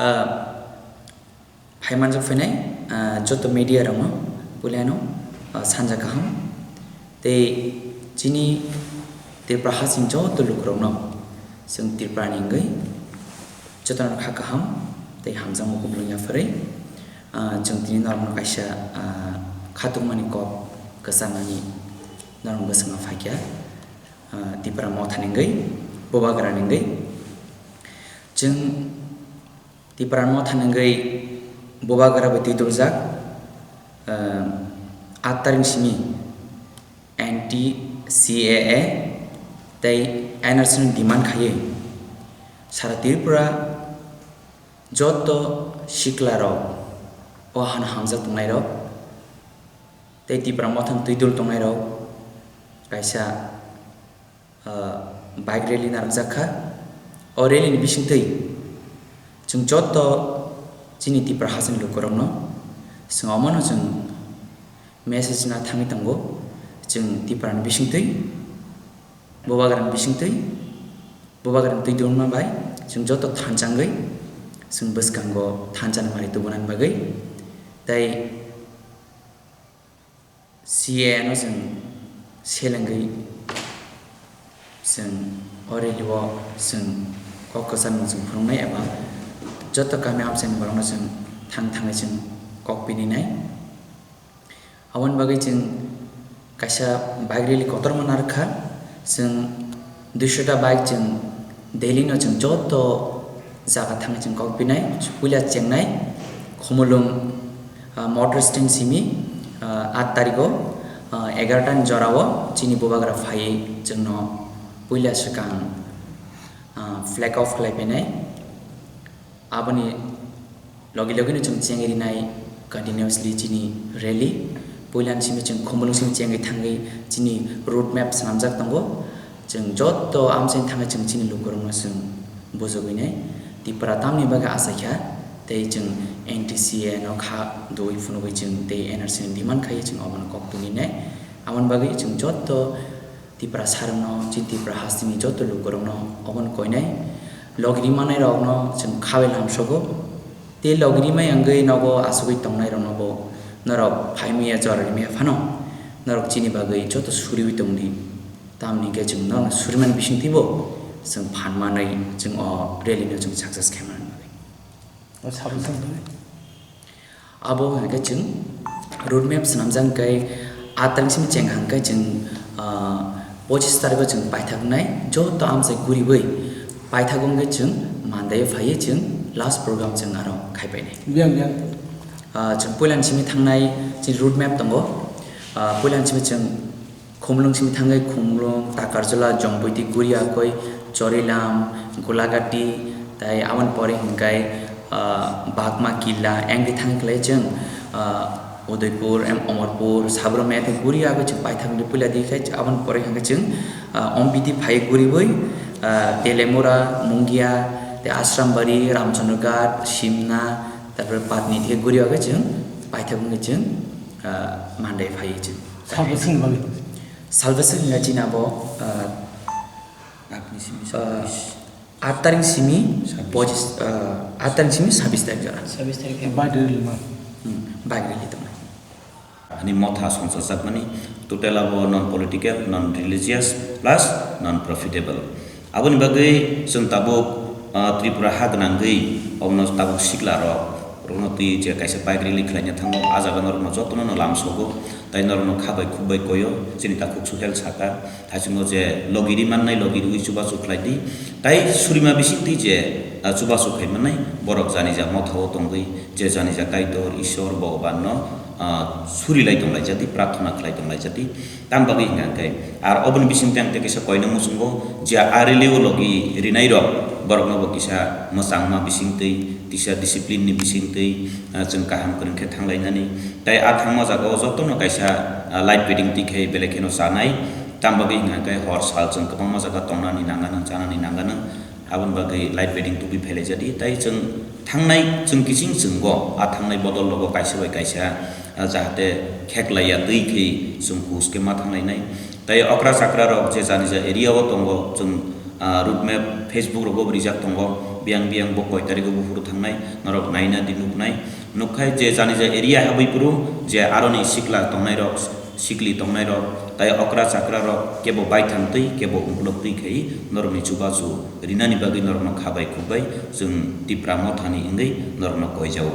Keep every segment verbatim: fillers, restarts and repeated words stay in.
Ah, phai manjak phainai, ah, joto media rokno puilano, ah, sanja kaham. Tei chini Tripura hasing joto lukurokno chwng Tripura ni wngwi jotono kha kaham tei hamjakma kupulung yapharwi, ah, chwng tini norokno kaisa, ah, khatungmani kok kwcharnani norokno bwskango phaikha, ah, Tipra Motha ni wngwi, Bubagra ni wngwi. Chwng Tipra Motha ni wngwi Bubagra bai twi duljak, ah, aat tarik simi anti C A A tei N R C ni demand khaiwi sara Tripura joto sikla rok o hano hamjak tongnai rok tei Tipra Motha ni twi dul tongnai rok kaisa, ah, bike rally narwkjak kha. O rally ni bisingtwi chwng joto chini Tipra hasteni lukurokno chwng omono chwng message na thangwi tongo. Chwng Tipra ni bisingtwi, Bubagra ni bisingtwi, Bubagra ni twi dulma bai chwng joto thansa wngwi chwng bwskango thansa ni mari tubunani bagwi tei C A A no chwng selengwi chwng o rally o chwng kok kwcharmung chwng phunuknai eba joto kami amchaini borokno chwng thang thangwi chwng kok pininai. Aboni bagwi chwng kaisa bike rally kotorma narwkha, chwng duisho ta bike chwng Delhi no chwng joto jaga thangwi chwng kok pinai, puila chengnai Khumulwng, ah, motor stand simi, ah, aat tarikh o, ah, egarota ni jora o chini Bubagra phaiwi chwngno puila swkang, ah, flag off khlai phainai. Aboni logi logi no chwng chengwi rinai continuously chini rally. Puila ni simi chwng Khumulwng simi chengwi thangwi chini road map swnamjak tongo. Chwng joto amchaini thangwi chwng chini lukurokno chwng bujogwinai Tipra tamni bagwi achaikha tei chwng N T C A no kha dui phunugwi chwng tei N R C ni demand khaiwi chwng obono kok tuninai. Aboni bagwi chwng joto Tipra sarokno, chini Tipra hasteni joto lukurokno obono koinai. Logi rimanairokno chwng khabai lamsogo. Tei logi rimai wngwi nogo achugwi tongnairokno bo norok phaimaya jora rimaya phano norok chini bagwi joto suriwi tongdi. Tamni hwnkhe chwng norokno surimani bisingtwibo chwng phan manwi chwng o rally no chwng success khaimani bagwi. O sabo chwng tongwi? Abo hwnkhe chwng road map swnamjak hwnkhe aat tarik simi cheng hwnkhe chwng, ah, pochis tarikh o chwng paithaknai joto amchai guriwi paithak wngkhe chwng Monday o phaiwi chwng last program chwng aro khaipainai. Biyang, biyang. Ah, chwng puilani simi thangnai chini road map tongo. Ah, puilani simi chwng Khumulwng simi thangwi Khumulwng, Takarjala, Jompuiti, Guriakoi, Chorilam, Golagati, tai aboni pore hwnkhe, ah, Bagma Killa, engkhe thangwi kwlai chwng, ah, Udaipur, em, Omorpur, Sabrumaya tei Guriakoi chwng paithakni puila di khai aboni pore hwnkhe chwng, ah, Ombiti phai guriwi, ah, Telemura, Mungia, tei Asrambari, Ramchandraghat, Simna, tarpore Patni tei Guriakoi chwng paithak wngwi chwng, ah, Monday phaiwi chwng. Salbwswkni bagwi? Salbwswk hwnba chini abo, ah, Agni simi ah, sabis. Aat tarik simi sabis. Pojis, ah, aat tarik simi sabis tarik jora. Sabis tarik. Bike rally ma? Hmm, bike rally tongnai. Ani motha songchajakmani total abo non political, non religious plus non profitable. Aboni bagwi chwng tabuk, ah, Tripura ha gwnangwi omono tabuk sikla rok rokno twi je kaisa bike rally khlaina thango, ah jaga norokno jotono no lamsogo, tai norokno kha bai khuk bai koyo, chini takhuk Suhel saka, haichungo je logi ri mannai, logi rwi chubachu khlai di, tai surima bising twi je, ah, chubachu khai mannai, borok janija motha o tongwi je janija Kaitor, Ishwar, Bhagwan no, ah, suri lai tong lai jati, prarthana khlai tong lai jati. Tam bagwi hwnka hwnkhe, ar oboni bisingtwi ang tei kisa koina muchungo je a rally o logi rinai rok, borokno bo kisa mwchangma bisingtwi, kisa discipline ni bisingtwi, ah, chwng kaham kwrwng khe thanglainani. Tai a thangma jaga o jotono kaisa, ah, light bedding twi khe belai kheno chanai. Tam bagwi hwnka hwnkhe hor sal chwng kwbangma jaga tongnani nangani, chanani nangani. Aboni bagwi light bedding tubui phailaijadi, tai chwng thangnai, chwng kiching chwnggo, a thangnai bodol rogo kaisa bai kaisa, ah, jahate kheklaiya twi khe chwng hus khe ma thanglainai. Tai okra chakra rok je jani ja area o tongo, chwng, ah, road map Facebook rogo bo rijak tongo, Biyang biyang bo koi tarigo buphuru thangnai, norok naina di nuknai. Nukkhai je jani je area habwi phuru je aroni sikla tongnairok, sikli tongnairok, tai okra chakrarok kebo baithang twi, kebo ungkulok twi khai norokni chubachu rinani bagwi norokno khabai khukbai chwng Tipra Mothani wngwi norokno koijao.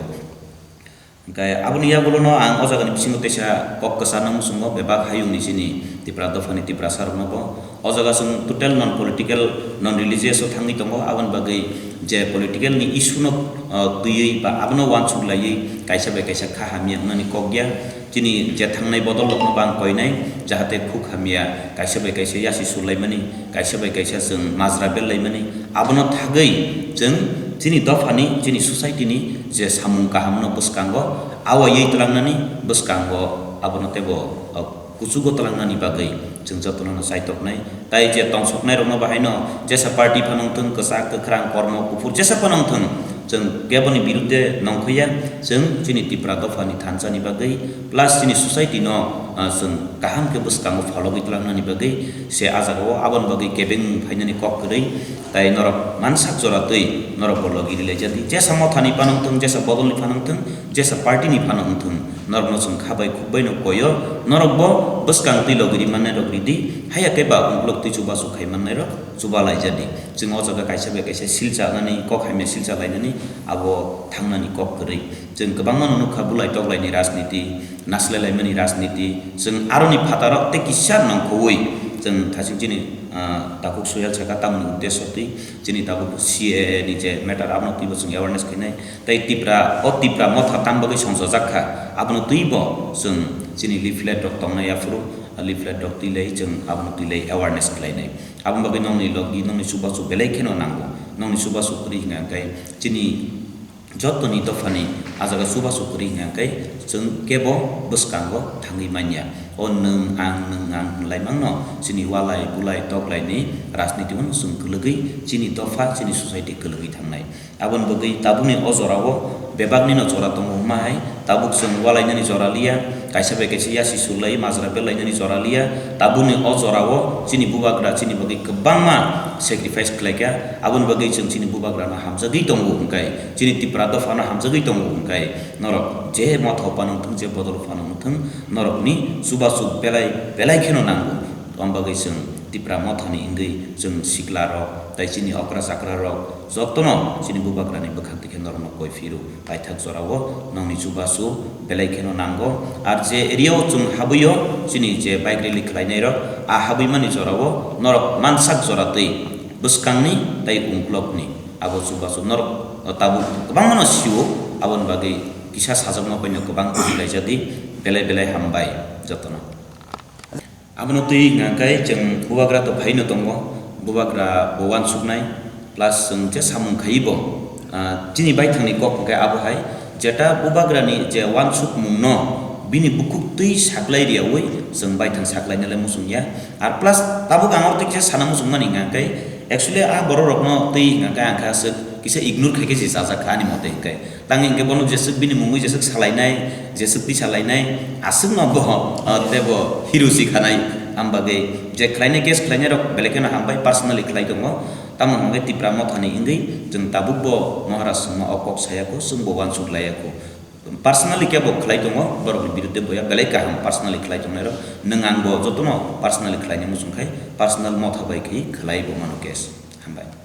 Hwnkhe aboni yagulono ang o jagani bisingo teisa kok kwcharno muchungo bebak hayungni chini Tipra dophani Tiprasarokno bo. O jaga chwng total non political, non religious o thangwi tongo, aboni bagwi je political ni issue no, ah, twiwi ba abono uansuk laiwi kaisa bai kaisa kha hamya wngnani kok ya. Chini je thangnai bodol rokno bo ang koinai, jahate khuk hamya kaisa bai kaisa yasi sulaimani, kaisa bai kaisa chwng majra bellaimani, abono thagwi chwng chini dophani, chini society ni je samung kahamno bwskango awaiwi twlangnani bwskango abono teibo, ah, kuchugo twlangnani bagwi chwng jotono no chaitoknai. Tai je tongsoknai rokno bahaino jesa party phano wngthwng, kwchak, kwkhrang, kormo, kuphur jesa phano wngthwng, chwng keboni birudde nongkhoya. Chwng chini Tipra dophani thansa ni bagwi plus chini society no, ah, chwng kaham khe bwskango phologwi twlangnani bagwi se ah jagao aboni bagwi kebeng phainani kok kwrwi. Tai norok mansak jora twi norok bo logi rilai jadi. Jesa mothani phano wngthwng, jesa bodolni phano wngthwng, jesa party ni phano wngthwng, norokno chwng kha bai khuk bai no koyo, norok bo bwskang twi logi ri mannai rok ridi, haya khe ba ungkulok twi chubachu khai mannai rok chuba lai jadi. Chwng o jaga kaisa bai kaisa silcha nani, kok hamya silcha lainani abo thangnani kok kwrwi. Chwng kwbangma no nukha bulai toklaini rajniti, naslai laimani rajniti, chwng aroni phataro tei kisa nongkhowui chwng thasing chini, ah, takhuk soyal saka tamoni uddesho twi chini tabuk C A A ni je matter abono twibo chwng awareness khainai. Tei Tipra, o Tipra motha tam bagwi songchajak kha, abono twibo chwng chini leaflet rok tongnai aphuru, leaflet rok twilai chwng abono twilai awareness khlainai. Aboni bagwi nokni logi, nokni chubachu belai kheno nango. Nokni chubachu kwrwi hwnkha khe chini jotoni dophani ah jaga chubachu kwrwi hwnkha khe chwng kebo bwskango thangwi manya. O nwng ang, nwng ang hwnlai mangno chini walai bulai toklaini rajniti-o chwng kwlwgwi chini dopha, chini society kwlwgwi thangnai. Aboni bagwi tabukni o jorao bebaknino jora tongo hwnma hai, tabuk chwng walainani jora liya, kaisa bai kaisa yasi sulai majra belainani jora liya. Tabukni o jorao chini bubagra chini bagwi kwbangma sacrifice khlaikha, aboni bagwi chwng chini bubagrano hamjagwi tongo hwnkhe, chini Tipra dophano hamjagwi tongo hwnkhe, norok je motha phano wngthwng, je bodol phano wngthwng, norokni chubachu belai belai kheno nango. Aboni bagwi chwng Tipra mothani wngwi chwng siklarok tei chini okra chakrarok jotono chini bubagrani bwkhak twi khe norokno koi phiro paithak jorao nokni chubachu belai kheno nango. Ar je area o chwng habwi-o chini je bike rally khlainairok, a habwimani jorao norok mansak jora twi bwskangni tei ungkulokni abo chubachu norok tabuk kwbangmano sio, aboni bagwi kisa sajakma baino kwbang khusi laijadi. Belai belai hambai jotono. Abono twi hwnkha khe chwng bubagra to phaino tongo, bubagra bo uansuknai, plus chwng je samung khaiwi bo, ah, chini baithangni kok hwnkhe abo hai, jeta bubagrani je uansukmungno bini bukhuk twi saklai riyaui chwng baithang saklainalai muchung ya. Ar plus tabuk ang oro twi kisa sana muchungmani hwnkha khe, actually a borok rokno twi hwnkha khe ang khe aswk kisa ignore khai khe se chajak kha ani mote hwnkhe. Tang hwnkhe bono jeswk bini mungwi jeswk salainai, jeswk twi salainai, aswkno bo, ah, tebo hero si khanai. Am bagwi je khlainai case khlainairok belai kheno hambai personally khlai tongo. Tamo hwnkhe Tipra mothani wngwi chwng tabuk bo Maharaj songma o kok saya kho, chwng bo uansuk laiya kho. Personally khe bo khlai tongo, borokni birudde boya belai kaham personally khlai tongnairok. Nwng ang bo jotono personally khlainai muchung khai, personal motha bai khai khlai bo mano case. Hambai.